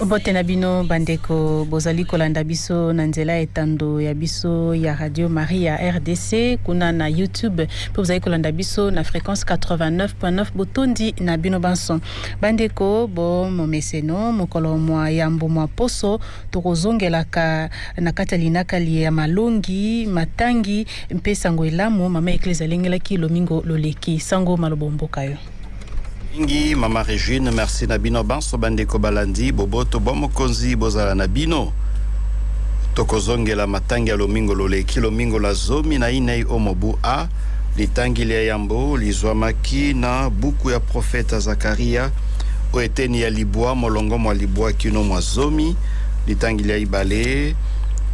Mbote na bino bandeko bozali kolanda biso na nzela ya etando ya biso ya Radio Maria RDC kuna na YouTube mpe bozali kolanda biso na fréquence 89.9. Botondi na bino banso bandeko. Bo momeseno, mokolo mwa yambo mwa poso tokozongelaka na kati ya linakali ya malongi, matangi mpe sango elamu mama Eklese alengelaki lomingo loleki. Sango, maloba mboka yo. Mingi mama Regine, merci na bino banso bandeko balandi. Boboto bwa mokonzi bozala na bino. Tokozongela matangi ya lomingo loleki, lomingo la 14 o mobu A. Litangi lia yambo lizwamaki na buku ya profeta Zakaria o eteni ya libwa, molongo mwa libwa kino mwa 10. Litangi lia ibale,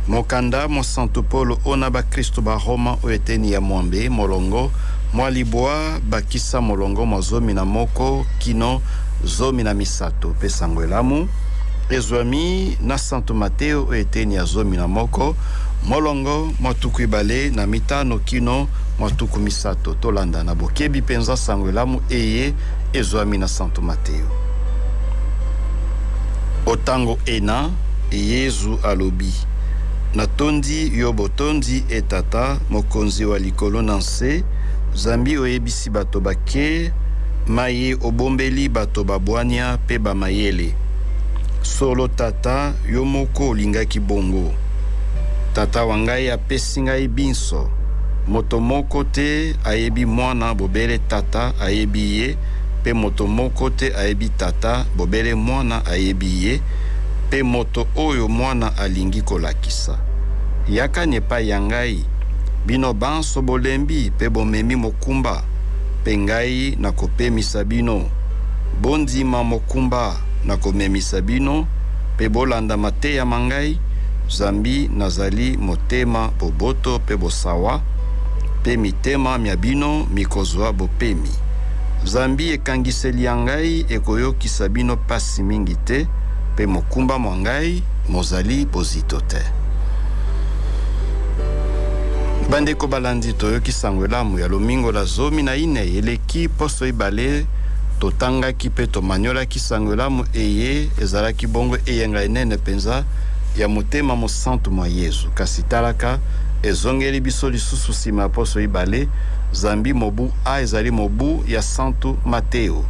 mokanda mosantu Polo ona bakristo ba Roma o eteni ya 8, molongo mwa libwa bakisa molongo mwa 11 kino 13. Mpe sango elamu ezwami na Santu Mateo o eteni ya 11, molongo mwa 25 kino mwa 30. Tolanda na bokebi mpenza sango elamu eye ezwami na Santu Mateo. Otango ena, Yezu alobi: "Natondi yo botondi, e Tata, mokonzi wa likolo na nse, zambi oyebisi bato bake maye obombeli bato babwania mpe bamayele. Solo Tata, yo moko olingaki bongo. Tata wa ngai apesi ngai binso. Moto moko te ayebi Mwana bobele Tata ayebi ye, mpe moto moko te ayebi Tata bobele Mwana ayebi ye, mpe moto oyo Mwana alingi kolakisa. Yakani epai ya ngai, bino banso bolembi mpe bomemi mokumba, mpe ngai nakopemisa bino. Bondima mokumba nakomemisa bino, mpe bolanda mateya ma ngai, zambi nazali motema boboto mpe bosawa, mpe mitema mya bino mikozwa bopemi. Zambi ekangiseli ya ngai ekoyokisa bino pasi mingi te, mpe mokumba mwa ngai mozali bozito te." Bandeko balandi, toyoki sango elamu ya lomingo la 14. Eleki poso ibale totangaki mpe tomaniolaki sango elamu eye ezalaki bongo eyenga enene mpenza ya motema mosantu mwa Yezu. Kasi talaka, ezongeli biso lisusu nsima ya poso ibale, zambi mobu A ezali mobu ya Santu Mateo.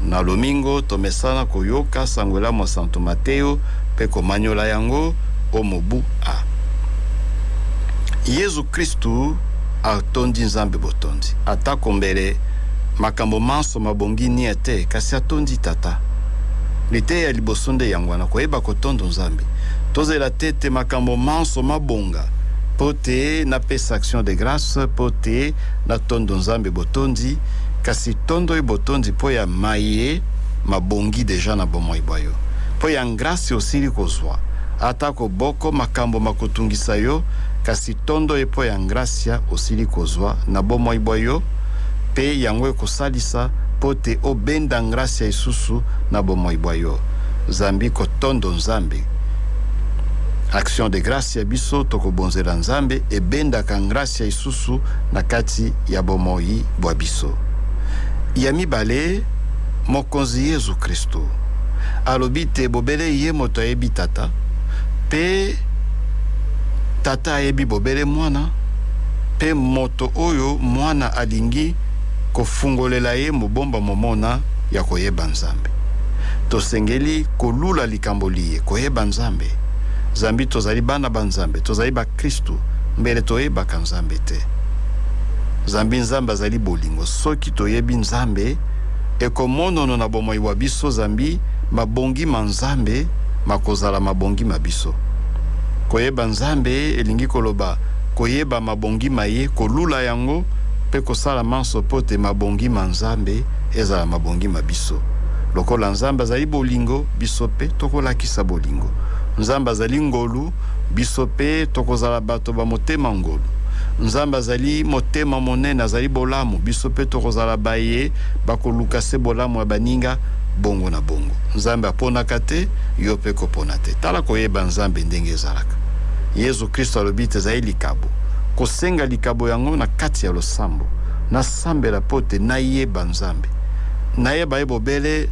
Na lomingo tomesana koyoka sango elamu ya Santu Mateo mpe komaniola yango o mobu A. Yezu Kristu atondi Nzambe botondi, atako mbele makambo manso mabongi nie te, kasi atondi Tata. Liteya ya liboso nde yango wana, koyeba kotondo Nzambe. Tozela te te makambo manso mabonga mpo te napesa action de grâce, mpo te natondo Nzambe botondi, kasi tondo ye botondi mpo ya maye mabongi deja na bomoi bwa yo, mpo ya ngrasi osili kozwa. Atako boko makambo makotungisa yo, kasi tondo ye mpo ya ngrasia osili kozwa na bomoi bwa yo, mpe yango ekosalisa mpo te obenda ngrasia isusu na bomoi bwa yo. Zambi kotondo Nzambe, action de grâce ya biso tokobonzela Nzambe, ebendaka ngrasia isusu na kati ya bomoi bwa biso. Ya mibale, mokonzi Yezu Kristu alobi te bobele ye moto ayebi Tata, mpe Tata ayebi bobele Mwana, mpe moto oyo Mwana alingi kofungolela ye mobomba momona ya koyeba Nzambe. Tosengeli kolula likambo liye, koyeba Nzambe, zambi tozali bana ba Nzambe, tozali bakristu, mbele toyebaka Nzambe te, zambi Nzambe azali bolingo. Soki toyebi Nzambe, ekomonono na bomoi bwa biso, zambi mabongi ma Nzambe makozala mabongi ma biso. Koyeba Nzambe elingi koloba koyeba mabongi ma ye, kolula yango mpe kosala manso mpo te mabongi ma Nzambe ezala mabongi ma biso. Lokola Nzambe azali bolingo, biso mpe tokolakisa bolingo. Nzambe azali ngolu, biso mpe tokozala bato ba motema ngolu. Nzambe azali motema monene, azali bolamu, biso mpe tokozala baye bakoluka se bolamu ya baninga, bongo na bongo. Nzambe aponaka te, yo mpe kopona te. Tala koyeba Nzambe ndenge ezalaka. Yezu Kristo alobi te ezali likabo. Kosenga likabo yango na kati ya losambo. Nasambela mpo te nayeba Nzambe. Nayeba ye bobele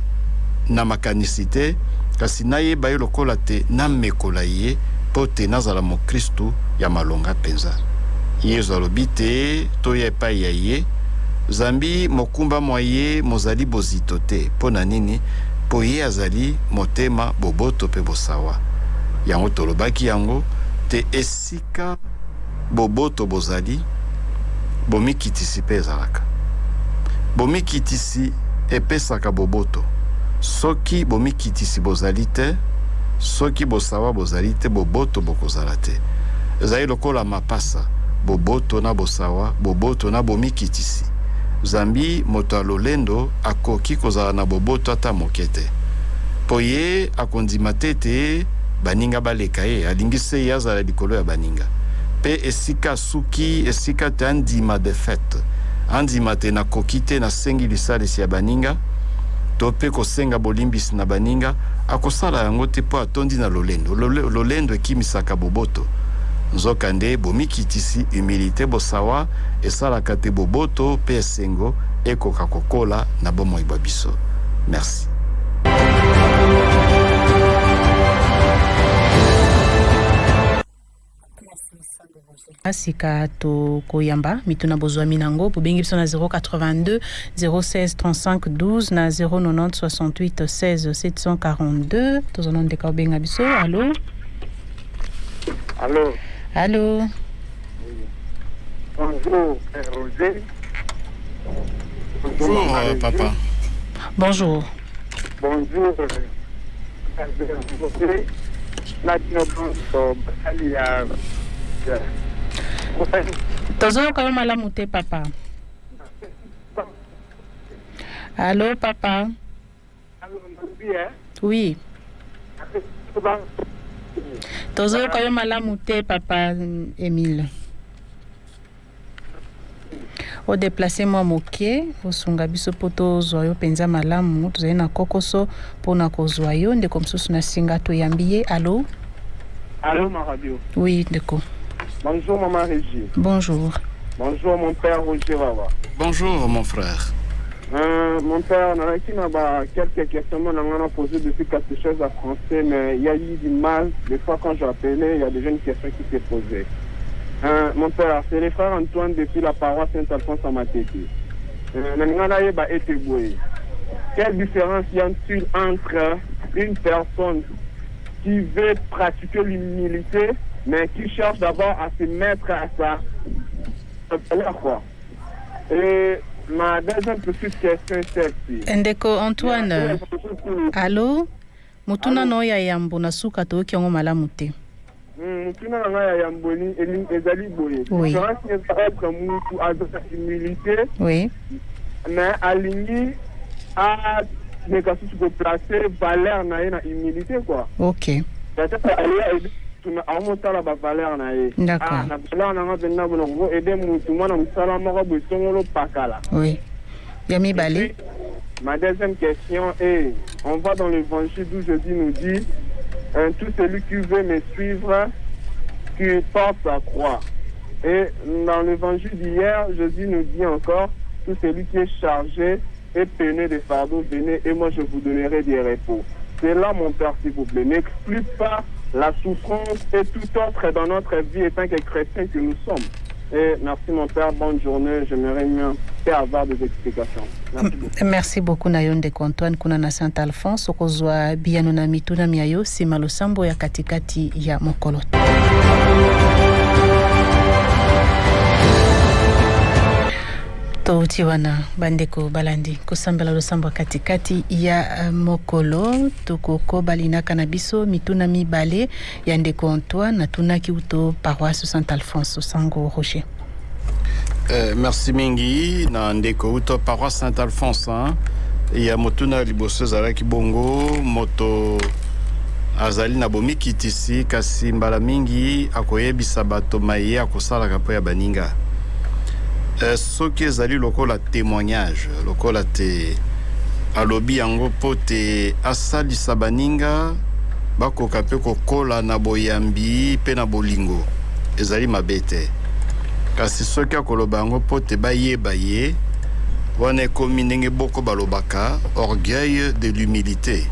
na makanisi te, kasi nayeba ye lokola te namekola ye mpo te nazala mokristu ya malonga mpenza. Yezu alobi te toya epai ya ye, zambi mokumba mwa ye mozali bozito te. Mpo na nini? Mpo ye azali motema boboto mpe bosawa. Yango tolobaki yango te esika boboto bozali, bomikitisi mpe ezalaka. Bomikitisi epesaka boboto. Soki bomikitisi bozali te, soki bosawa bozali te, boboto bokozala te. Ezali lokola mapasa, boboto na bosawa, boboto na bomikitisi. Zambi moto ya lolendo akoki kozala na boboto ata moke te, mpo ye akondima te ete baninga baleka ye, alingi se ye azala likolo ya baninga. Mpe esika asuki, esika te andima defaite, andima te nakoki te, nasengi lisalisi ya baninga to mpe kosenga bolimbisi na baninga, akosala yango te mpo atondi na lolendo. Lolendo ekimisaka boboto. Nzokande bomikitisi, humilite, bosawa, esalaka te boboto mpe esengo ekoka kokola na bomoi bwa biso. Merci. Sika tokoyamba mituna bozwami nango, bobengi biso na 082 016 35 12 na 090 68 16 742. Tozana ndeka obenga biso. Allo? Allo? Allo? Oui. Bonjour, Père Roger. Bonjour, Maman Régie. papa. Bonjour. Bonjour, Père Roger. Na bino bonso basali ya Tozoyoka yo malamu te, papa. Allo, papa? Allo, nalobi, eh? Oui. Tozoyoka yo malamu te, papa Emile. Odeplace mwa moke, osunga biso mpo tozwa yo mpenza malamu. Tozali na kokoso mpona kozwa yo. Ndeko mosusu na singa, toyambi ye. Allo? Allô, ma radio. Oui, ndeko. Bonjour, maman Régie. Bonjour. Bonjour, mon père Roger Wawa. Bonjour, mon frère. Mon père, on a quelques questions on a posé depuis catéchèse à français, mais il y a eu du mal. Des fois, quand j'ai appelé, il y a déjà une question qui s'est posée. Mon père, c'est le frère Antoine depuis la paroisse Saint-Alphonse à Matete. Quelle différence y a-t-il entre une personne qui veut pratiquer l'humilité, mais qui cherche d'abord à se mettre à sa valeur, quoi? Et ma deuxième petite question est celle-ci. Ndeko Antoine, allo? Motuna na oyo ya yambo na suka, toyoki yango malamu te. Motuna na ngai ya yambo ezali boye: différence eza entre mutu aza na humilité, mais alingi ameka susu koplace valeur na ye na humilité, quoi. Peut-être alia aomotala bavaleur na ye. Ah, na valeur na nga mpenza bona koko aider mutu mwana mosala moko boye songolo pakala. Oui, ya mibale? Et puis, ma deuxième question est, on va dans l'évangile d'où Jésus nous dit, tout celui qui veut me suivre, qui porte sa croix. Et dans l'évangile d'hier, Jésus nous dit encore, tout celui qui est chargé et peiné de fardeaux, venez et moi je vous donnerai des repos. C'est là, mon Père, s'il vous plaît. N'exclus pas la souffrance et tout autre dans notre vie étant que chrétiens que nous sommes. Et merci, mon Père, bonne journée. J'aimerais mieux faire avoir des explications. Merci beaucoup. Merci beaucoup na yo, ndeko Antoine kuna na Saint Alphonse. Okozwa biyano na mituna mia yo nsima losambo ya katikati ya mokolo. Touti wana, bandeko balandi, kosambela losambo ya katikati ya mokolo. Tokokoba linaka na biso mituna mibale ya ndeko Antoine atunaki uto paroisse Saint Alphonse. Sango Roger. Merci mingi na ndeko uto paroisse Saint Alphonse, hein. Ya motuna ya liboso ezalaki bongo: moto azali na bomikitisi, kasi mbala mingi akoyebisa bato maye akosalaka mpo ya baninga. Soki ezali lokola témoignage, lokola te alobi yango mpo te asalisa baninga bakoka mpe kokola na boyambi mpe na bolingo, ezali mabe te. Kasi soki akoloba yango mpo te bayeba ye, wana ekomi ndenge boko balobaka orgueil de l'humilité.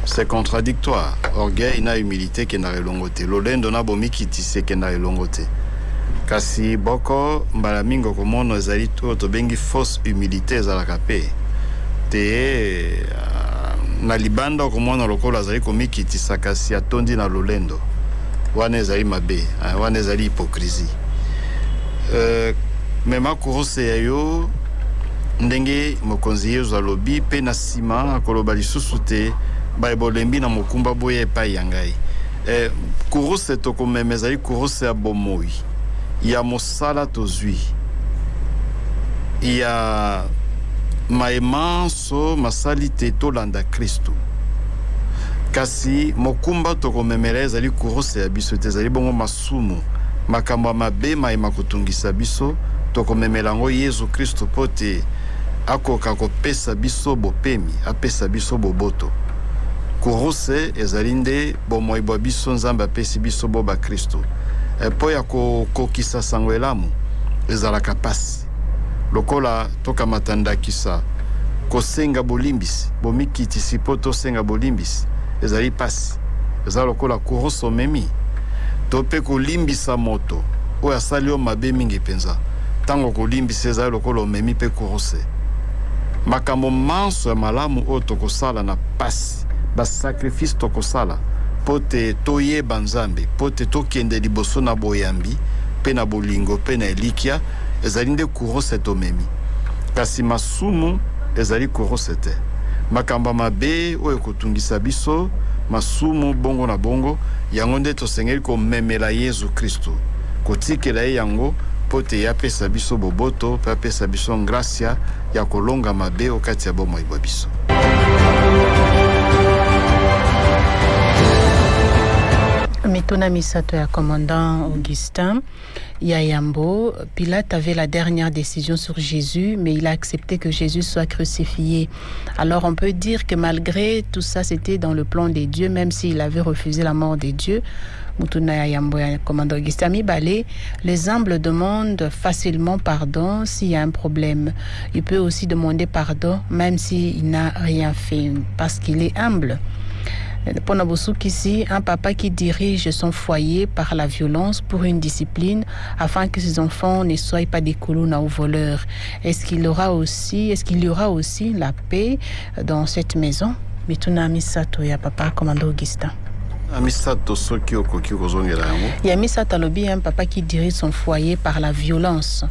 C'est contradictoire. Orgueil na humilité ekendaka elongo te, lolendo na bomikitisi ekendaka elongo te. Kasi boko mbala mingi okomona ezali oyo tobengi fausse humilité, ezalaka mpe te. Na libanda okomona lokola azali komikitisa, kasi atondi na lolendo. Wana ezali mabe, wana ezali hypocrisie. Mema kuruse ya yo, ndenge mokonzi Yezu alobi, mpe na nsima akoloba lisusu te: "Baye bolembi na mokumba, boya epai ya ngai." Kuruse tokomema ezali kuruse ya bomoi ya mosala tozwi ya maye manso masali te tolanda Kristu. Kasi mokumba tokomemela ezali kuruse ya biso te, ezali bongo masumu, makambo ya mabe maye makotungisa biso. Tokomemela yango Yezu Kristu mpo te akoka kopesa biso bopemi, apesa biso boboto. Kuruse ezali nde bomoi bwa biso Nzambe apesi biso bo bakristu mpo ya kokokisa sango elamu. Ezalaka pasi. Lokola tokamata ndakisa kosenga bolimbisi, bomikitisi mpo tosenga bolimbisi ezali pasi, eza lokola kuruse omemi. To mpe kolimbisa moto oyo asali yo mabe mingi mpenza, ntango kolimbisa ezali lokola omemi mpe kuruse. Makambo manso ya malamu oyo tokosala na pasi, basacrifice tokosala mpo te toyeba Nzambe, mpo te tokende liboso na boyambi mpe na bolingo mpe na elikya, ezali nde kuruse tomemi. Kasi masumu ezali kuruse te. Makambo ya mabe oyo ekotungisa biso, masumu bongo na bongo, yango nde tosengeli komemela Yezu Kristu, kotikela ye yango mpo te ye apesa biso boboto mpe apesa biso ngrasia ya kolonga mabe o kati ya bomoi bwa biso. Mituna misato ya commandant Augustin. Ya yambo, Pilate avait la dernière décision sur Jésus, mais il a accepté que Jésus soit crucifié. Alors on peut dire que malgré tout ça, c'était dans le plan des dieux, même s'il avait refusé la mort des dieux. Motuna ya yambo ya commandant Augustin. Mibale, les humbles demandent facilement pardon s'il y a un problème. Il peut aussi demander pardon même s'il n'a rien fait, parce qu'il est humble. Pona bosukisi, un papa qui dirige son foyer par la violence pour une discipline afin que ses enfants ne soient pas des kuluna ou voleurs, est-ce qu'il y aura aussi la paix dans cette maison? Mituna misato ya papa commandant Augustin. Ya misato, soki okoki kozongela yango. Ya misato, alobi un papa qui dirige son foyer par la violence.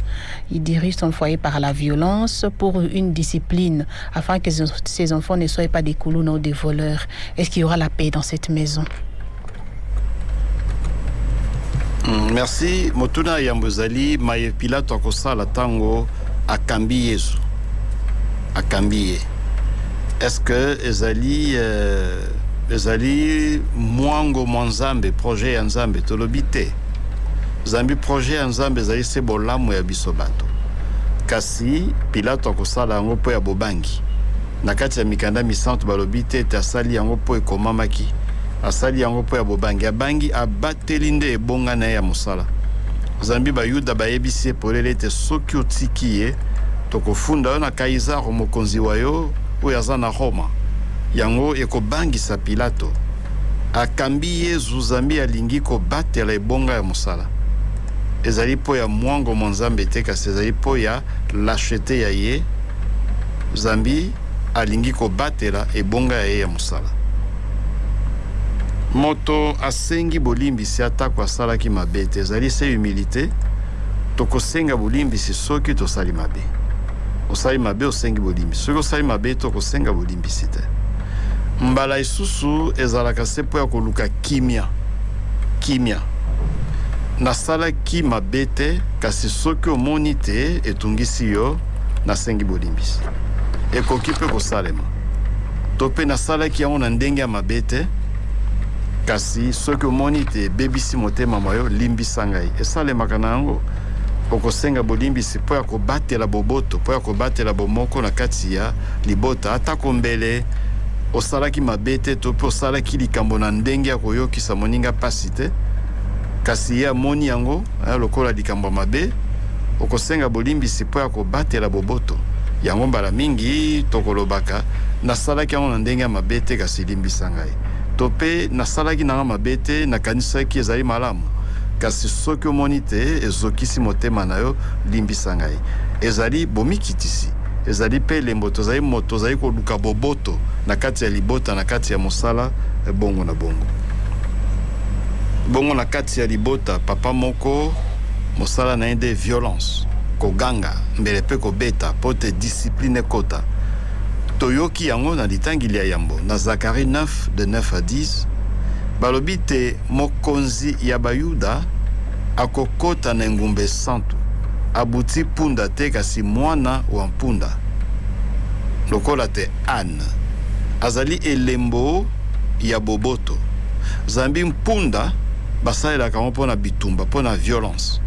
Il dirige son foyer par la violence pour une discipline afin que ses enfants ne soient pas des kuluna ou des voleurs. Est-ce qu'il y aura la paix dans cette maison? Merci. Motuna ya yambo ezali maye Pilato akosala ntango akambi Yesu, akambi ye. Est-ce que ezali mwango mwa Nzambe, projet ya Nzambe? Tolobi te, zambi projet ya Nzambe ezali se bolamu ya biso bato. Kasi Pilato akosala yango mpo ya bobangi. Na kati ya mikanda misantu balobi te ete asali yango mpo ekomamaki. Asali yango mpo ya bobangi, abangi, abateli nde ebonga na ye ya mosala, zambi Bayuda bayebisi ye polele ete soki otiki ye, tokofunda yo na Kaisaro, mokonzi wa yo oyo aza na Roma. Yango ekobangisa Pilato. Akambi Yezu zambi alingi kobatela ebonga ya mosala. Ezali mpo ya mwango mwa Nzambe te, kasi ezali mpo ya lâcheté ya ye, zambi alingi kobatela ebonga ya ye ya mosala. Moto asengi bolimbisi atako asalaki mabe te, ezali se humilité. Tokosenga bolimbisi soki tosali mabe. Osali mabe, osengi bolimbisi. Soki osali mabe te, okosenga bolimbisi te. Mbala lisusu ezalaka se mpo ya koluka kimia. Kimia, nasalaki mabe te, kasi soki omoni te etungisi yo, nasengi bolimbisi. Ekoki mpe kosalema. To mpe nasalaki yango na ndenge ya mabe te, kasi soki omoni te ebebisi motema mwa yo, limbisa ngai. Esalemaka na yango. Okosenga bolimbisi mpo ya kobatela boboto, mpo ya kobatela bomoko na kati ya libota, atako mbele osalaki mabe te to mpe osalaki likambo na ndenge ya koyokisa moninga mpasi te, kasi ye amoni yango lokola likambo ya mabe. Okosenga bolimbisi mpo ya kobatela boboto. Yango mbala mingi tokolobaka Nasalaki yango na ndenge ya mabe te, kasi limbisa ngai. To mpe nasalaki na nga mabe te, nakanisaki ezali malamu, kasi soki omoni te ezokisi motema na yo, limbisa ngai. Ezali bomikitisi, ezali mpe elembo tozali moto ozali koluka boboto na kati ya libota, na kati ya mosala, bongo na bongo. Bongo na kati ya libota, papa moko mosala na ye nde violence, koganga, mbele mpe kobeta mpo te discipline ekota. Toyoki yango na litangi lia yambo na Zacharie 9 de 9 à 10, balobi te mokonzi ya Bayuda akokota na engumba esantu, abuti punda te kasi mwana wa mpunda, lokola te ane azali elembo ya boboto, zambi mpunda basalelaka yango mpo na bitumba, mpo na violence.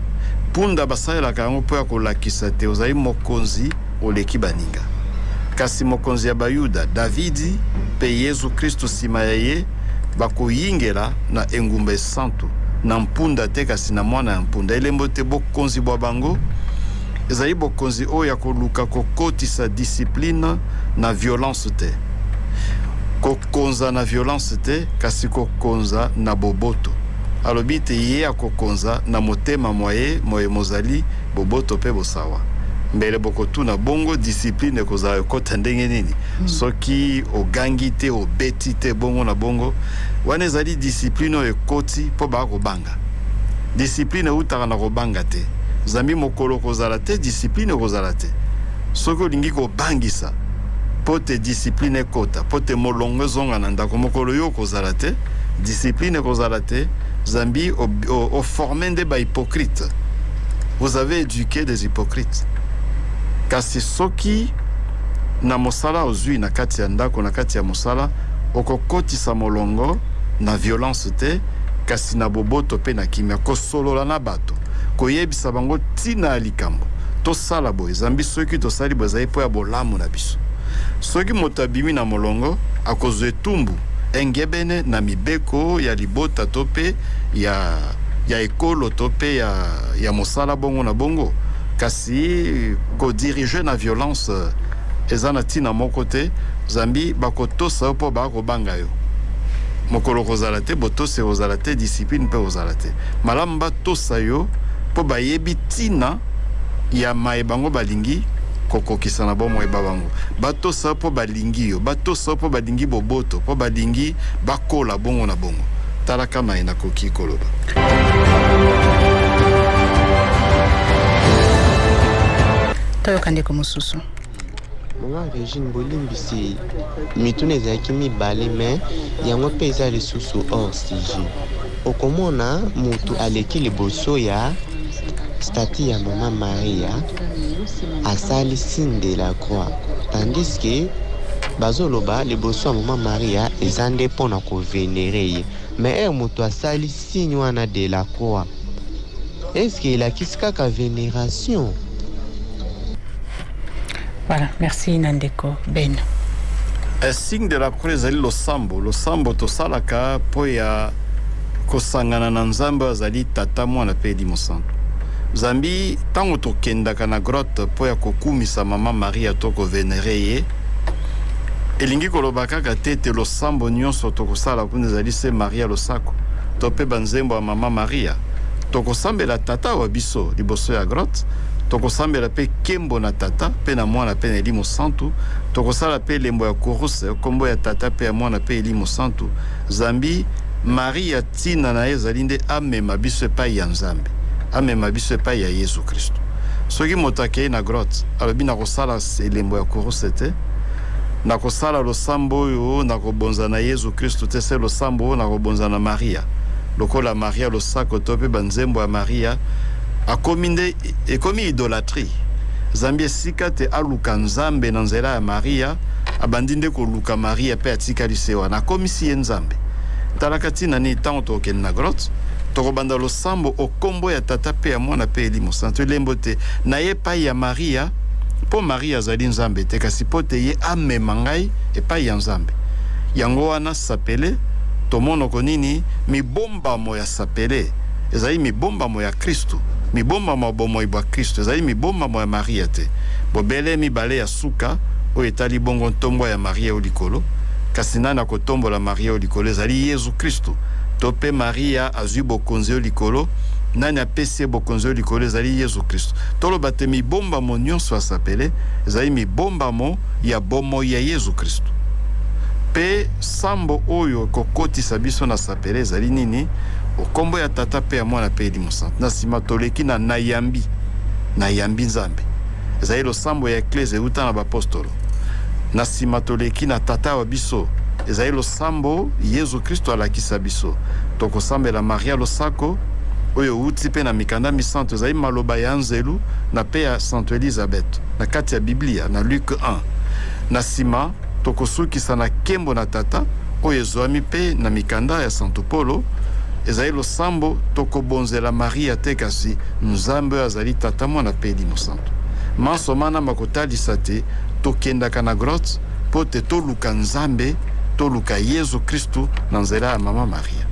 Punda basalelaka yango mpo ya kolakisa te ozali mokonzi, oleki baninga. Kasi mokonzi ya Bayuda, Davidi, mpe Yezu Kristu nsima ya ye, bakoyingela na engumba esantu na mpunda te kasi na mwana ya mpunda. Elembo te bokonzi bwa bango ezali bokonzi oyo ya koluka kokotisa discipline na violence te, kokonza na violence te, kasi kokonza na boboto. Alobi te ye akokonza na motema mwa ye moye mozali boboto mpe bosawa. Mbele bokotuna, bongo discipline ekozala ekota ndenge nini? Soki ogangi te, obeti te, bongo na bongo, wana ezali discipline oyo ekoti mpo bakobanga. Discipline eutaka na kobanga te, zambi mokolo kozala te discipline ekozala te. Soki olingi kobangisa mpo te discipline ekota, mpo te molongo ezonga na ndako, mokolo yo okozala te, discipline ekozala te, zambi oforme nde ba hypocrite. Vous avez éduqué des hypocrites. Kasi soki na mosala ozwi na kati ya ndako, na kati ya mosala, okokotisa molongo na violence te, kasi na boboto mpe na kimia, kosolola na bato, koyebisa bango ntina ya likambo tosala boye, zambi soki tosali boye ezali mpo ya bolamu na biso. Soki moto abimi na molongo, akozwa etumbu engebene na mibeko ya libota to mpe ya ekolo to mpe ya mosala, bongo na bongo. Kasi kodirige na violence eza na ntina moko te, zambi bakotosa yo mpo bakobanga yo. Mokolo kozala te, botosi ekozala te, discipline mpe kozala te. Malamu batosa yo mpo bayebi ntina ya maye bango balingi kokokisa na bomoi ba bango. Batosa yo mpo balingi yo, batosa yo mpo balingi boboto, mpo balingi bakola, bongo na bongo. Talaka maye nakoki koloba. Toyoka ndeko mosusu. Mama Regine, bolimbisi, mituna ezalaki mibale, me yango mpe eza lisusu hors sujet. Okomona motu aleki liboso ya statue ya Mama Maria, asali signe de la croix, tandis que bazoloba liboso ya Mama Maria eza nde mpona kovenere ye. Mais ere moto asali signe wana de la croix, est-ce elakisi kaka vénération? Voilà, merci na ndeko Ben. Signe de la croix ezali losambo, losambo tosalaka mpo ya kosangana na Nzambe oyo azali Tata, Mwana mpe Elimo Santu. Zambi ntango tokendaka na grotte mpo ya kokumisa Mama Maria to kovenere ye, elingi koloba kaka te ete losambo nyonso tokosala kuna ezali se Maria losako to mpe banzembo ya Mama Maria. Tokosambela Tata wa biso liboso ya grotte, tokosambela mpe nkembo na Tata mpe na Mwana mpe na Elimo Santu, tokosala mpe elembo ya kuruse, nkombo ya Tata mpe ya Mwana mpe Elimo Santu, zambi Maria ntina na ye ezali nde amema biso epai ya Nzambe, amema biso epai ya Yesu Kristo. Soki moto akei na grotte, alobi nakosala elembo ya kuruse te, nakosala losambo oyo nakobonza na Yesu Kristo te, se losambo oyo nakobonza na Maria, lokola Maria losako to mpe banzembo ya Maria, akomi nde ekomi idolatrie. Zambi esika te aluka Nzambe na nzela ya Maria, abandi nde koluka Maria mpe atikali se wana, akomisi ye Nzambe. Talaka ntina nini ntango tokokende na grotte, tokobanda losambo o kombo ya Tata mpe ya Mwana mpe Elimo Santu, elembo te na ye epai ya Maria, mpo Maria azali Nzambe te, kasi mpo te ye amema ngai epai ya Nzambe. Yango wana sapele tomonoko nini mibombamo ya sapele ezali mibombamo ya Kristu, mibombamo ya bomoi bwa Kristu, ezali mibombamo ya Maria te. Bobele mibale ya suka. oyo etali bongo ntombwa ya Maria o likolo. Kasi nani akotombola Maria o likolo? Ezali Yezu Kristu. To mpe Maria azwi bokonzi o likolo, nani apesi ye bokonzi o likolo? Ezali Yezu Kristu. Toloba te mibombamo nyonso ya sapele ezali mibombamo ya bomoi ya Yezu Kristu. Mpe sambo oyo ekokotisa biso na sapele ezali nini? O kombo ya Tata mpe ya Mwana mpe Elimo Santu. Na nsima toleki na Nayambi, Nayambi Nzambe. Ezali losambo ya Eklezia euta na bapostolo. Na nsima toleki na Tata wa biso. Ezali losambo Yezu Kristu alakisa biso. Tokosambela Maria losako, oyo euti mpe na mikanda misantu. Ezali maloba ya anzelu na mpe ya Santu Elizabeth na kati ya Biblia, na Luc 1. Na nsima tokosukisa na Nkembo na Tata, oyo ezwami mpe na mikanda ya Santu Polo. Ezali losambo tokobonzela Maria te, kasi Nzambe oyo azali Tata, Mwana mpe Elimo Santu. Manso mana makotalisa te tokendaka na grotte mpo te toluka Nzambe, toluka Yezu Kristu na nzela ya Mama Maria.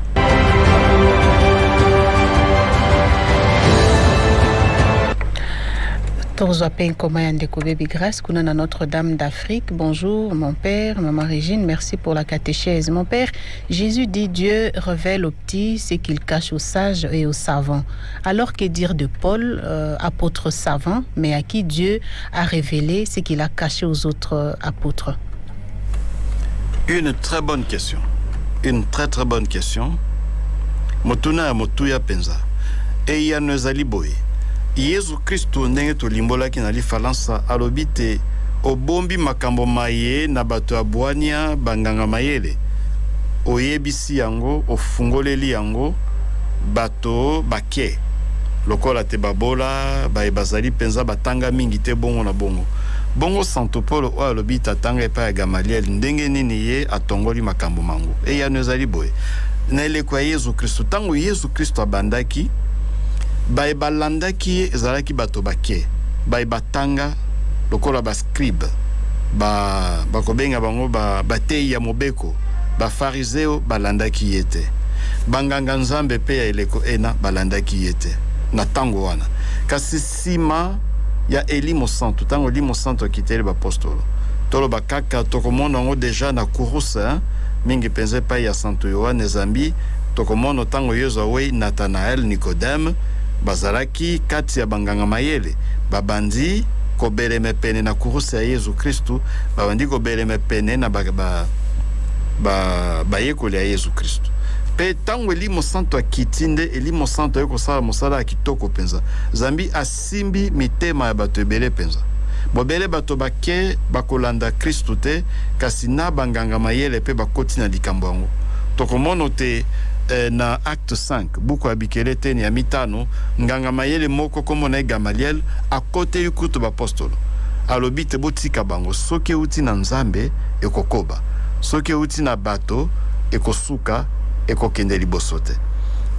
Tozwa mpe nkoma ya ndeko Baby Grace kuna na Notre-Dame d'Afrique. Bonjour mon père, maman Régine, merci pour la catéchèse. Mon père, Jésus dit: Dieu révèle aux petits ce qu'il cache aux sages et aux savants. Alors que dire de Paul, apôtre savant, mais à qui Dieu a révélé ce qu'il a caché aux autres apôtres? Une très bonne question. Une très très bonne question. Motuna ya motuya mpenza. Eyano ezali boye: Yezu Kristu, ndenge tolimbolaki na lifalansa, alobi te obombi makambo maye na bato ya bwania, banganga mayele, oyebisi yango, ofungoleli yango bato bake lokola te babola, baye bazali mpenza batanga mingi te, bongo na bongo. Bongo Santo Polo oyo alobi tatanga epai ya Gamaliel, ndenge nini ye atongoli makambo mango? Eyano ezali boye: na eleko ya Yezu Kristu, ntango Yezu Kristu abandaki, baye balandaki ye ezalaki bato bake, baye batanga lokola bascribe, bakobenga bango bateyi ya mobeko. Bafarizeo balandaki ye te, banganga Nzambe mpe ya eleko ena balandaki ye te na ntango wana. Kasi nsima ya Elimo Santu, ntango Elimo Santu akiteli bapostolo, toloba kaka tokomona yango deja na kuruse, mingi mpenza epai ya Santu Yohane, zambi tokomona ntango Yezu awei, Nathanael, Nikodeme bazalaki kati ya banganga mayele, babandi kobeleme pene na kuruse ya Yezu Kristu, babandi kobeleme pene na bayekoli ya Yezu Kristu. Mpe ntango Elimo Santu akiti, nde Elimo Santu aye kosala mosala ya kitoko mpenza, zambi asimbi mitema ya bato ebele mpenza. Bobele bato bake bakolanda Kristu te, kasi na banganga mayele mpe bakoti na likambo yango. Tokomono te na Acte 5, buku ya Bikele teni ya mitano, nganga mayele moko kombo na ye Gamaliel akoteli kutu bapostolo, alobi te botika bango, soki euti na Nzambe ekokoba, soki euti na bato ekosuka, ekokende liboso te.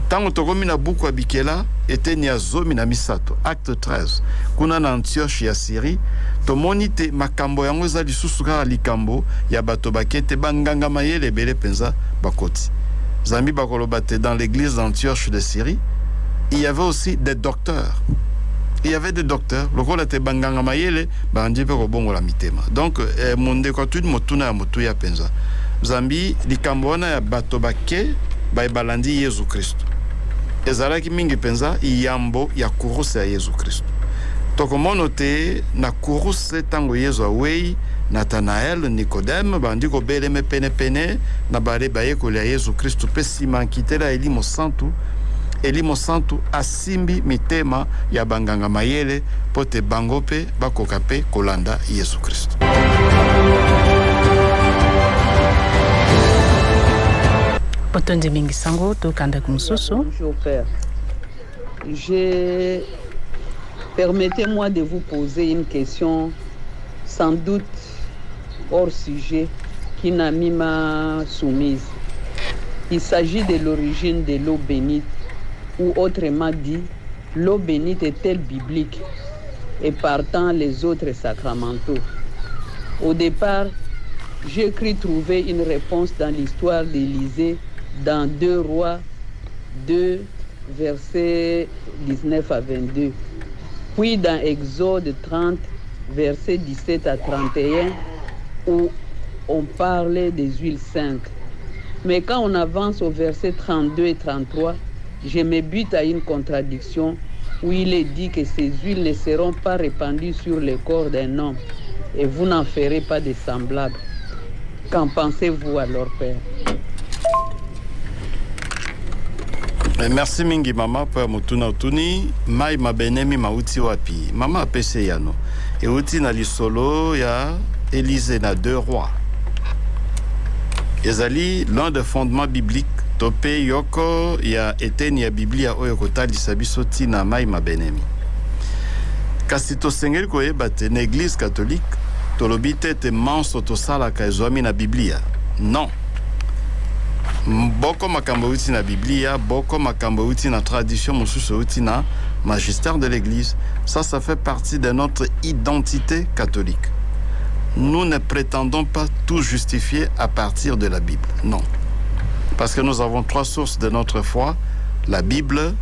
Ntango tokomi na buku ya Bikela eteni ya 13, Acte 13, kuna na Antioche ya Syrie, tomoni te makambo yango eza lisusu kaka likambo ya bato bake te, banganga mayele ebele mpenza bakoti, zambi bakoloba te dans l'église d'Antioche de Syrie, il y avait aussi des docteurs. Il y avait des docteurs lokola te banganga mayele bandi mpe kobongola mitema. Donc mondeko atuni motuna ya motuya mpenza, zambi likambo wana ya bato bake baye balandi Yezu Kristu ezalaki mingi mpenza yambo ya kuruse ya Yezu Kristu. Tokomona te na kuruse, ntango Yezu awei, Nathanael, Nikodeme bandi kobeleme penepene na bale bayekoli ya Yezu Kristu. Mpe nsima nkitela ya Elimo Santu, Elimo Santu asimbi mitema ya banganga mayele mpo te bango mpe bakoka mpe kolanda Yezu Kristu. Botondi mingi sango, tokandaki mosusu. Bonjour père. Permettez-moi de vous poser une question, sans doute hors sujet, qu'une amie m'a soumise. Il s'agit de l'origine de l'eau bénite, ou autrement dit, l'eau bénite est-elle biblique et partant les autres sacramentaux? Au départ, j'ai cru trouver une réponse dans l'histoire d'Élisée dans 2 Rois 2, versets 19 à 22. Puis dans Exode 30, versets 17 à 31, où on parle des huiles saintes. Mais quand on avance au verset 32 et 33, je me bute à une contradiction où il est dit que ces huiles ne seront pas répandues sur le corps d'un homme et vous n'en ferez pas de semblables. Qu'en pensez-vous alors, Père? Merci mingi mama mpo ya motuna otuni. Mai mabenemi mauti wapi? Mama apesi eyano, euti na lisolo ya Élisée na Deux Rois. Ezali l'un des fondements bibliques to mpe yoko ya eteni ya Biblia oyo ekotalisa biso ntina mai mabenemi. Kasi tosengeli koyeba te, na Église catholique tolobi te ete manso tosalaka ezwami na Biblia. Non, boko makambo euti na Biblia, boko makambo euti na tradition, mosusu euti na magistère de l'Église. Ça fait partie de notre identité catholique. Nous ne prétendons pas tout justifier à partir de la Bible, non, parce que nous avons trois sources de notre foi: la Bible,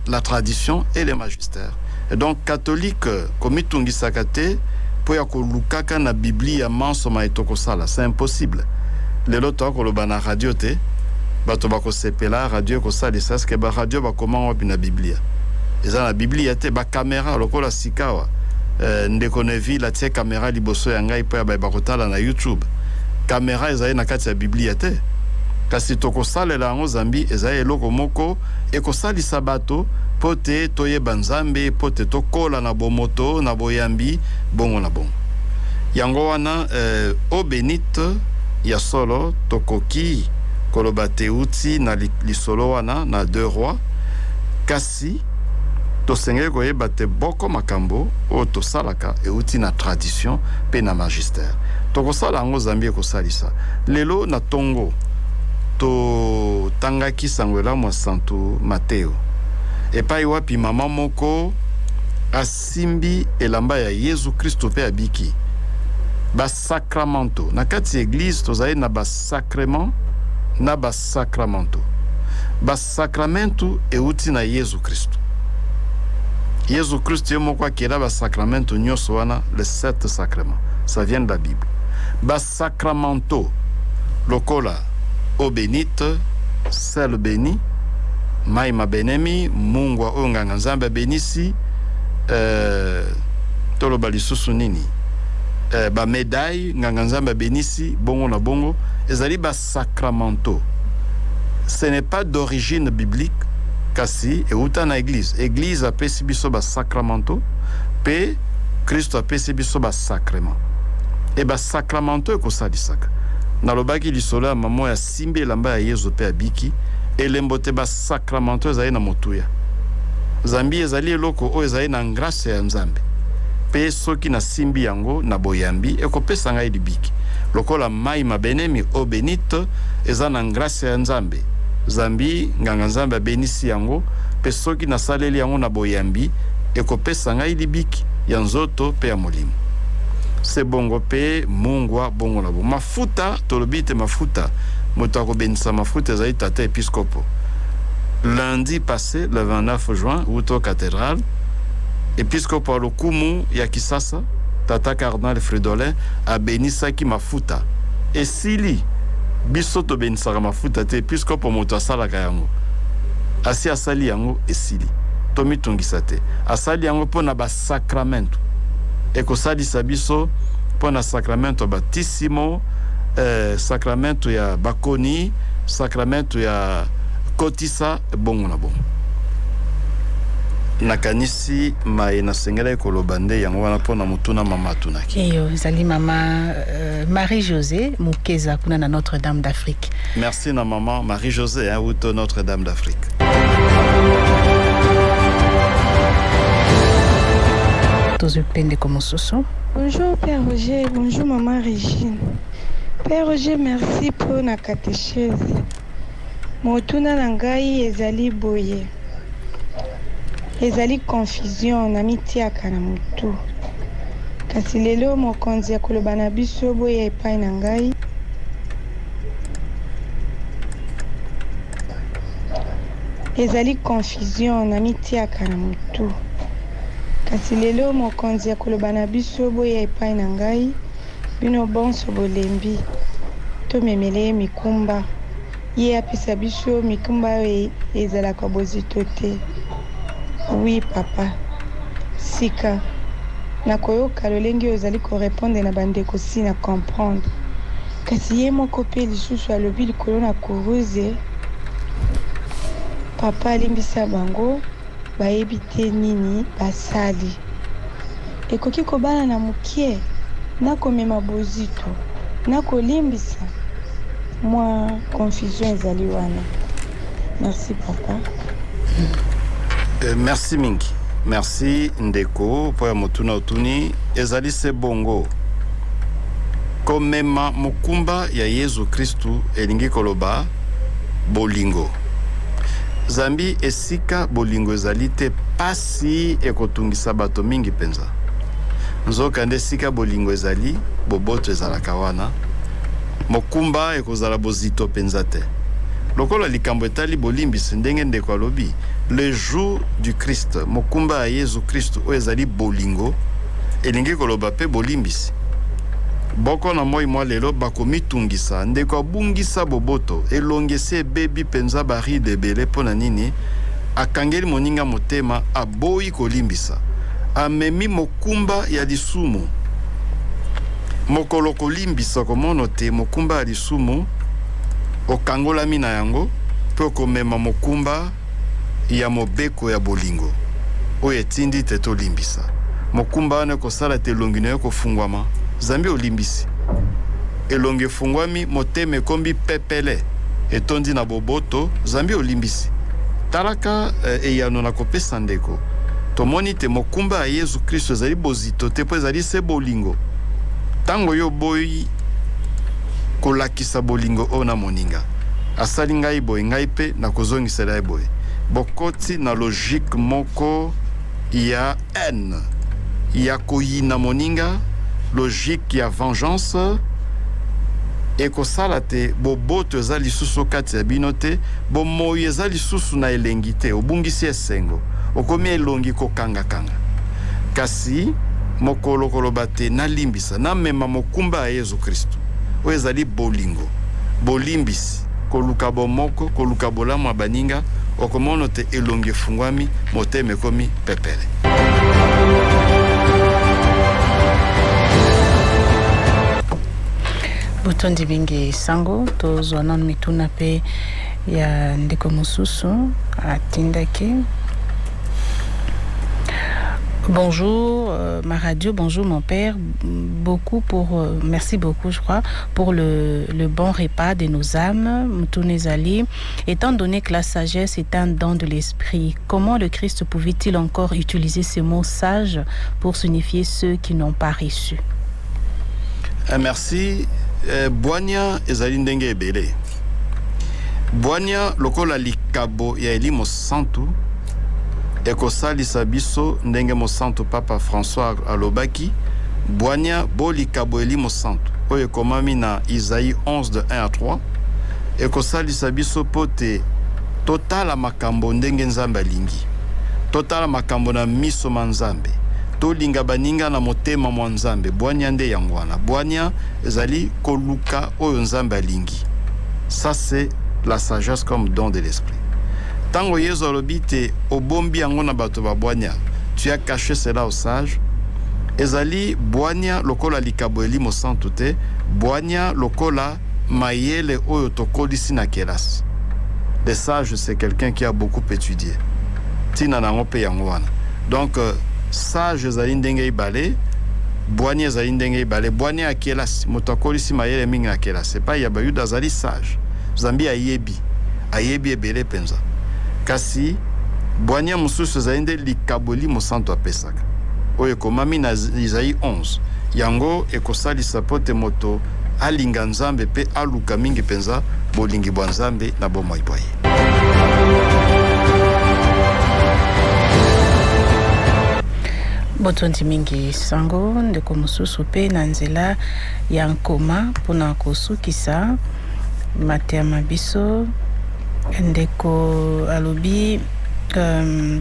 la tradition et les magistères. Et donc catholique komitungisaka te mpo ya kolukaka na Biblia manso ma etokosala. C'est impossible. Lelo toakoloba na radio te, bato bakosepela, radio ekosalisa. Eske baradio bakoma wapi na Biblia? Eza na Biblia te. Bakamera lokola sikawa, ndeko Neville atie kamera liboso ya ngai mpo ya baye bakotala na YouTube. Kamera ezali na kati ya Biblia te, kasi tokosalela yango zambi ezali eloko moko ekosalisa bato mpo te toyeba Nzambe, mpo te tokola na bomoto, na boyambi, bongo na bongo. Yango wana eau bénite ya solo tokoki koloba te euti na lisolo wana na Deux Rois, kasi tosengeli koyeba te boko makambo oyo tosalaka euti na tradition mpe na magistère. Tokosala yango zambi ekosalisa. Lelo na ntongo totangaki sango elamu ya Santu Mateo, epai wapi mama moko asimbi elamba ya Yesu Kristo mpe abiki. Basakramento na kati ya Église, tozali na basacrement na basakramento. Basakramento euti na Yesu Kristo. Yesu Kristo ye moko akela basakramento nyonso wana, les sept sacrements, ça vient de la Bible. Basakramento lokola eau bénite, sel béni, mai mabenemi, mungwa oyo nganga Nzambe abenisi, toloba lisusu nini, bamédaille nganga Nzambe abenisi, bongo na bongo, ezali basakramento. Ce n'est pas d'origine biblique, kasi euta na Église. Église apesi biso basakramento mpe Kristo apesi biso basacrement. E basakramento ekosalisaka. Nalobaki lisolo ya mama oyo asimbi elamba ya Yezu mpe abiki, elembo te basakramento ezali na motuya, zambi ezali eloko oyo ezali na ngrâce ya Nzambe, mpe soki nasimbi yango na boyambi ekopesa ngai libiki. Lokola mai mabenemi, eau bénite, eza na ngrâce ya Nzambe, zambi nganga Nzambe abenisi yango, mpe soki nasaleli yango na boyambi ekopesa ngai libiki ya nzoto mpe ya molimo. Se bongo mpe mungwa, bongo na bongo mafuta. Tolobi te mafuta, moto akobenisa mafuta ezali tata episkopo. Lundi passé, le 29 juin, wuto cathédrale, episkopo ya lokumu ya Kisasa, tata cardinal Fridolin, abenisaki mafuta. Esili, biso tobenisaka mafuta te, episkopo moto asalaka yango. Asi asali yango, esili, tomitungisa te. Asali yango mpo na basakramento, ekosalisa biso mpo na sakramento ya batisimo, sakramento ya bakoni, sakramento ya kotisa, bongo na bongo. Nakanisi maye nasengelaki koloba nde yango wana mpo na motuna mama atunaki. Eyo ezali mama Marie José Mokeza kuna na Notre-Dame d'Afrique. Merci na mama Marie José, hein, uto Notre-Dame d'Afrique. Tozwi mpe ndeko mosusu. Bonjour Père Roger, bonjour Maman Régine. Père Roger, merci pour la catéchèse. Motuna na ngai ezali boye. Ezali confusion na mitiaka na motu. Kasi lelo mokonzi akoloba na biso boya epai na ngai. Ezali confusion na mitiaka na motu. Kasi lelo mokonzi akoloba na biso boya epai na ngai. Bino bonso bolembi, tomemela ye mikumba. Ye apesa biso mikumba oyo ezalaka bozito te. Oui papa. Sika, nakoyoka lolenge oyo ozali ko repondre na bandeko si na comprendre. Kasi ye moko pe lisusu alobi likolo na kuruze, Papa limbisa bango, bayebi te nini basali. Ekoki kobala na mokie, na komema bozito, na kolimbisa? Mwa confusion ezali wana. Merci papa. Merci mingi. Merci ndeko mpo ya motuna otuni. Ezali se bongo. Komema mokumba ya Yezu Kristu elingi koloba bolingo. Zambi esika bolingo ezali te, pasi ekotungisa bato mingi mpenza. Nzokande esika bolingo ezali, boboto ezalaka wana. Mokumba ekozala bozito mpenza te. Lokola likambo etali bolimbisi, ndenge ndeko alobi, le joug du Christ, mokumba ya Yezu Kristu oyo ezali bolingo, elingi koloba mpe bolimbisi. Boko na moi mwa lelo bakomitungisa, ndeko abungisa boboto, elongi esi ebebi mpenza, ba rides ebele, mpo na nini? Akangeli moninga motema, aboyi kolimbisa, amemi mokumba ya lisumu. Mokolo okolimbisa, okomono te mokumba ya lisumu okangolami na yango, mpe okomema mokumba ya mobeko ya bolingo oyo etindi te tolimbisa. Mokumba wana ekosala te elongi na yo ekofungwama, zambi olimbisi. Elongi efungwami, motema ekombi pepele, etondi na boboto, zambi olimbisi. Talaka eyano nakopesa ndeko. Tomoni te mokumba ya Yezu Kristo ezali bozito te, mpo ezali se bolingo. Tango yo oboyi kolakisa bolingo oyo na moninga, asali ngai boye, ngai mpe nakozongisela ye boye. Bokoti na logique moko ya haine, ya koyina moninga, logique ya vengeance. Ekosala te boboto eza lisusu o kati ya bino te, bomoi eza lisusu na elengi te, obungisi esengo, okomi elongi kokangakanga. Kasi mokolo okoloba te, Nalimbisa, namema mokumba ya Yezu Kristu, oyo ezali bolingo, bolimbisi, koluka bomoko, koluka bolamu ya baninga, okomono te elongi efungwami, motema ekomi pepele. Botondi mingi sango, tozwa nanu mituna pe ya ndeko mosusu atindaki. Bonjour ma radio, bonjour mon père, beaucoup pour merci beaucoup je crois pour le bon repas de nos âmes. Mutuna ezali, étant donné que la sagesse est un don de l'esprit, comment le Christ pouvait-il encore utiliser ce mot sage pour signifier ceux qui n'ont pas reçu? Merci. Bwania ezali ndenge ebele. Bwania lokola likabo ya Elimo Santu ekosalisa biso ndenge Mosantu Papa François alobaki, bwania bo likabo Elimo Santu oyo ekomami na Isaïe 11 de 1 à 3 ekosalisa biso mpo te totala makambo ndenge Nzambe alingi, totala makambo na miso ma Nzambe, tolinga baninga na motema mwa Nzambe. Bwania nde yango wana. Bwania ezali koluka oyo Nzambe alingi. Ça c'est la sagesse comme don de l'esprit. Tango Yezu alobi te obombi yango na bato ba bwania, tu as caché cela aux sages, ezali bwania lokola likabo Elimo Santu te, bwania lokola mayele oyo tokolisi na kelasi. Le sage c'est quelqu'un qui a beaucoup étudié. Tina na yango pe yango wana. Donc sage ezali ndenge ibale, bwania ezali ndenge ibale. Bwania ya kelasi, moto akolisi mayele mingi na kelasi epai ya Bayuda azali sage, zambi ayebi, ayebi ebele mpenza. Kasi bwania mosusu ezali nde likabo Elimo Santu apesaka, oyo ekomami na Isaïe 11. Yango ekosalisa mpo te moto alinga Nzambe mpe aluka mingi mpenza bolingi bwa Nzambe na bomoi bwa ye. Botondi mingi sango ndeko mosusu mpe na nzela ya nkoma mpona kosukisa mateya ma biso. Ndeko alobi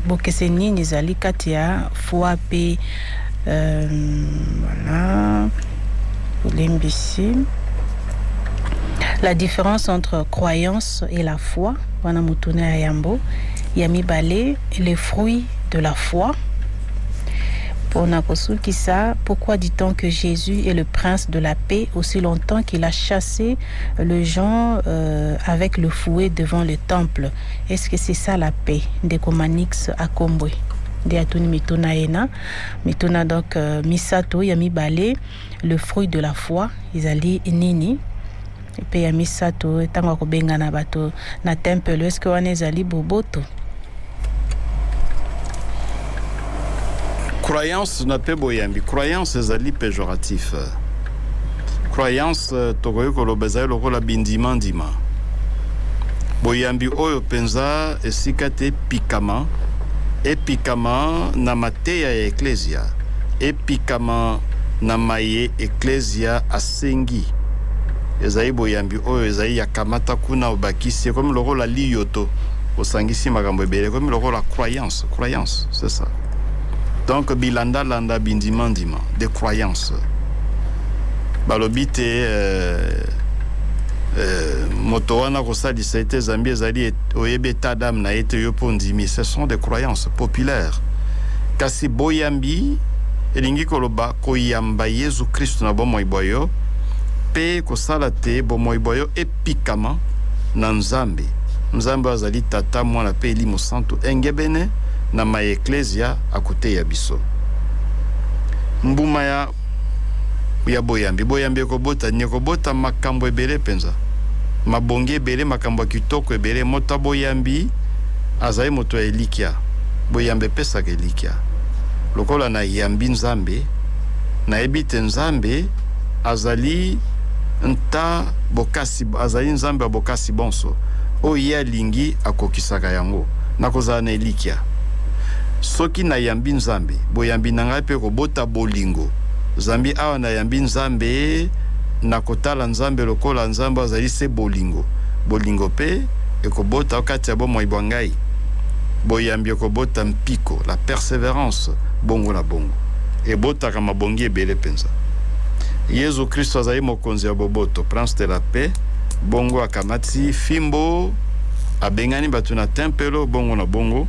bokeseni nini ezali kati ya foi mpe voilà. Bolimbisi. La différence entre croyance et la foi, wana motuna ya yambo. Ya mibale, les fruits de la foi. Pona kosukisa, pourquoi dit-on que Jésus est le prince de la paix aussi longtemps qu'il a chassé le gens avec le fouet devant le temple? Est-ce que c'est ça la paix? Ndeko Manix Akombwe nde atuni mituna ena, mituna donc misato. Ya mibale, le fruit de la foi ezali nini? Mpe ya misato, ntango akobengana bato na tempelo, eske wana ezali boboto? Croyance na mpe boyambi. Croyance ezali péjoratif. Croyance, tokoki koloba, ezali lokola bindimandima. Boyambi oyo mpenza esika te epikama, epikama na mateya ya eklesia, epikama na maye eklesia asengi, ezali boyambi. Oyo ezali ya kamata kuna obakisi, ekomi lokola liyoto, osangisi makambo ebele, ekomi lokola croyance. Croyance, c'est ça. Donc bilandalanda, bindimandima, des croyances. Balobi te moto wana kosalisa ete zambi ezali oyebi état d'âme na ye te, yo mpo ondimi. Ce sont des croyances populaires. Kasi boyambi elingi koloba koyamba Yesu Kristu na bomoi bwa yo mpe kosala te bomoi bwa yo epikama na Nzambe, Nzambe oyo azali Tata, Mwana mpe Elimo Santu, engebene na maye eklesia akoteya biso. Mbuma ya boyambi. Boyambi ekobota nini? Ekobota makambo ebele mpenza, mabongi ebele, makambo ya kitoko ebele. Moto ya boyambi azali moto ya elikya. Boyambi epesaka elikya. Lokola nayambi Nzambe, nayebi te Nzambe azali nta bokasi, azali Nzambe ya bokasi bonso, oyo ye alingi akokisaka yango, nakozala na elikya. Soki nayambi Nzambe, boyambi na ngai mpe kobota bolingo, zambi awa nayambi Nzambe, nakotala Nzambe lokola Nzambe azali se bolingo. Bolingo mpe ekobota kati ya bomoi bwa ngai. Boyambi ekobota mpiko, la persévérance, bongo na bongo. Ebotaka mabongi ebele mpenza. Yesu Kristo azali mokonzi ya boboto, prince de la paix. Bongo akamati fimbo, abengani bato na tempelo, bongo na bongo.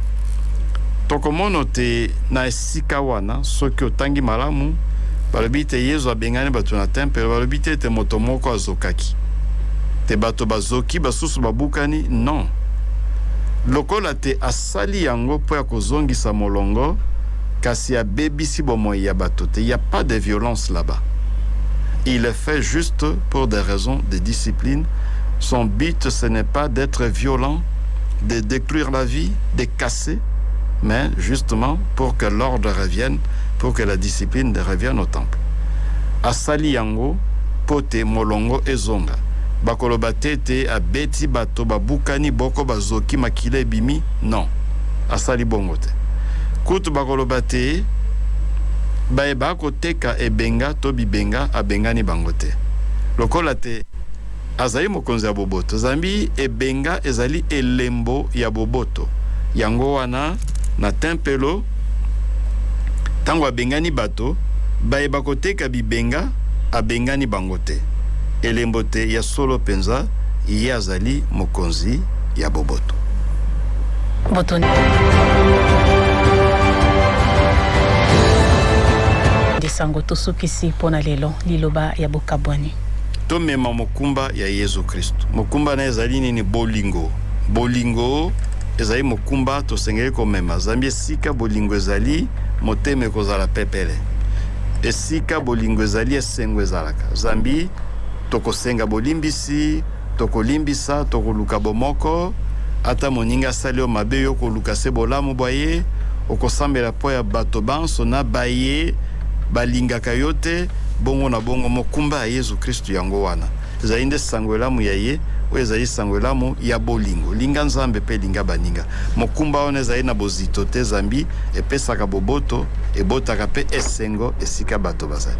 Tokomona te na esika wana, soki otangi malamu, balobi te Yesu abengani bato na tempelo, balobi te ete moto moko azokaki te, bato bazoki, basusu babukani. Non, lokola te asali yango mpo ya kozongisa molongo, kasi abebisi bomoi ya bato te. Y a pas de violence là-bas. Il est fait juste pour des raisons de discipline. Son but, ce n'est pas d'être violent, de détruire la vie, de casser, mais justement pour que l'ordre revienne, pour que la discipline revienne au temple. Asali yango mpo te molongo ezonga. Bakoloba te ete abeti bato, babukani, boko bazoki, makila ebimi. Non, asali bongo te. Kutu bakoloba te bayeba koteka ebenga to bibenga, abengani bango te, lokola te azali mokonzi ya boboto, zambi ebenga ezali elembo ya boboto. Yango wana na tempelo, ntango abengani bato bayeba koteka bibenga, abengani bango te, elembo te ya solo mpenza ye azali mokonzi ya boboto. Botondi sango. Tosukisi mpona lelo. Liloba ya bokabwani. Tomema mokumba ya Yesu Kristo. Mokumba na ezali nini? Bolingo. Bolingo ezali mokumba tosengeli komema, zambi esika bolingo ezali, motema ekozala pepele. Esika bolingo ezali, esengo ezalaka, zambi tokosenga bolimbisi, tokolimbisa, tokoluka bomoko. Ata moninga asali yo mabe, yo koluka se bolamu bwa ye, okosambela mpo ya bato banso na baye balingaka yo te, bongo na bongo. Mokumba ya Yesu Kristu yango wana. Ezali nde sango elamu ya ye, oyo ezali sango elamu ya bolingo. Linga Nzambe mpe linga baninga. Mokumba wana ezali na bozito te, zambi epesaka boboto, ebotaka mpe esengo esika bato bazali.